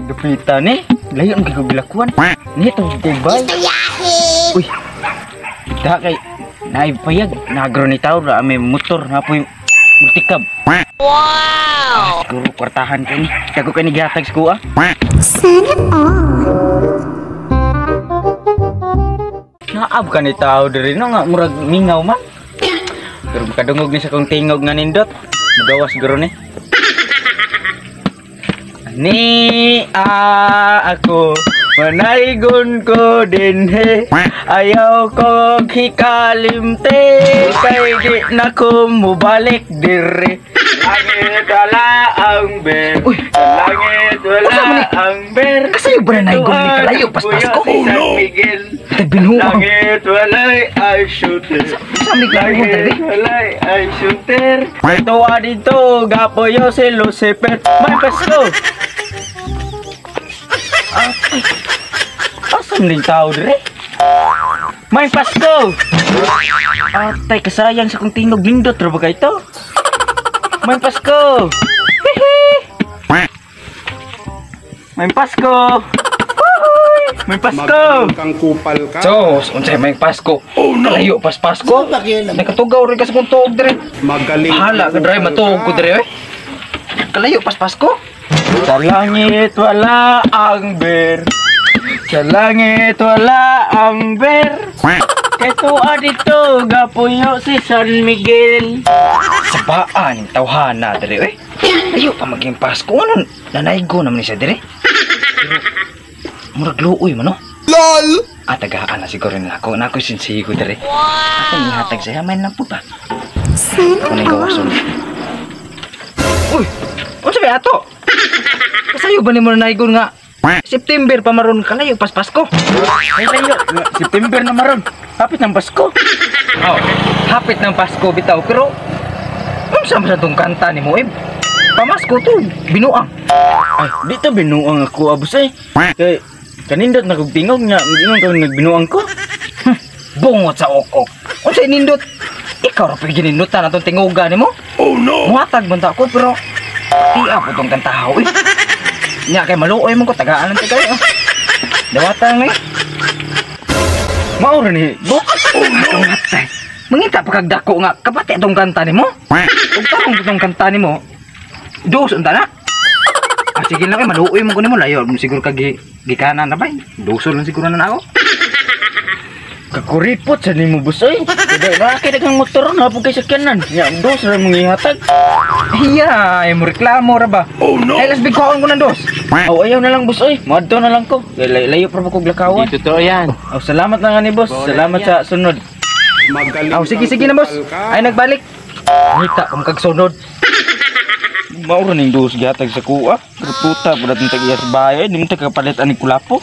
Dupita ni, layo ang gilakuan. Ni itong tibay. Uy, dah kay naipayag, nagro ni tao ra may motor na po yung multikab. Wow! Siguro kwartahan ko ni. Tago kay ni gihatag sa kuha. Sana all. Naab ka ni tao diri no nga murag mingaw man. Pero makadungog ni sa kong tingog nga nindot. Mugawas siguro ni. Ni a ako manaygon ko dinhe, ayaw ko hikalimte kay di na ko mubalik dire. Langit wala ang ber, langit wala ang ber. Kasayo ba na naigon ni kalayo paspas ko? Oh no! Tagbinuang. Langit walay ay shooter. Langit walay ay shooter. Tuwa dito gapoyo si Lucifer. May Pasko. Asam ning tao dire? May Pasko. Atay kasayang sa kong tingog lindot ra ba kay to? May Pasko. Hihi. May Pasko. May Pasko. Kang kupal ka. So, unsay may Pasko? Oh no. Layo pas Pasko. Nakatugaw rin ka sa kong tuog dire. Magaling. Hala ka dre matuog ko dire oy. Kalayo pas Pasko. Sa langit wala ang ber. Sa langit wala ang ber. Kay tuwa dito gapuyo si San Miguel. Sa paa ning tawhana dire oy. Layo pa maging Pasko ano nanaygo naman ni siya dire. Pero murag luoy man no. LOL. Ah, tagaan na siguro nila ako. Nakoy sinsigo dire. Wow. Ako nihatag siya man lang po ba. Sana Ako na all. gawason. Uy, unsa ba ato? Kasayo ba nimo nanaygon nga September pa maron kalayo pas Pasko? Ay layo, September na maron. Hapit ng Pasko. Oh, hapit ng Pasko bitaw pero unsa man sa tong kanta nimo eh? Pamasko to, binuang. Ay, dito binuang ako abos eh. Kay kanindot na kog tingog nya, ingon ka nagbinuang ko. Bungot sa okok. Unsa nindot? Ikaw ra pud ginindutan atong tinguga nimo? Oh no. Muhatag man ta ko pero tiya po tong kantahaw eh. Nya kay maluoy man ko tagaan lang kayo. Dawatan eh. Mao ra ni, bo. Oh no. Mangita pa kag dako nga kapati atong kanta nimo. Ug tarong tong kanta nimo. Dos unta na. Ah, sige lang kay maluoy man ko nimo layo siguro kag gikanan na bay. Duso lang siguro na ako. Kakuripot sa nimo boss oy. Kay na kay daghang motor na pud kay sakyanan. Nya dos ra mong ihatag. Iya, ay mo reklamo ra ba? Oh no. Ay, las bigkaon ko ng dos. Oh, ayaw na lang boss oy. Moadto na lang ko. Kay layo pa ko glakawan. Di totoo yan. Oh, salamat na nga ni boss. Salamat sa sunod. Magaling. Aw, sige kang sige na boss. kupal ka. Ay nagbalik. Ngita kung kagsunod. Mao ra ning dos gihatag sa kuha. Pero puta pud atong tag-iya sa bahay. Di mo ta kapalit ani kulapo.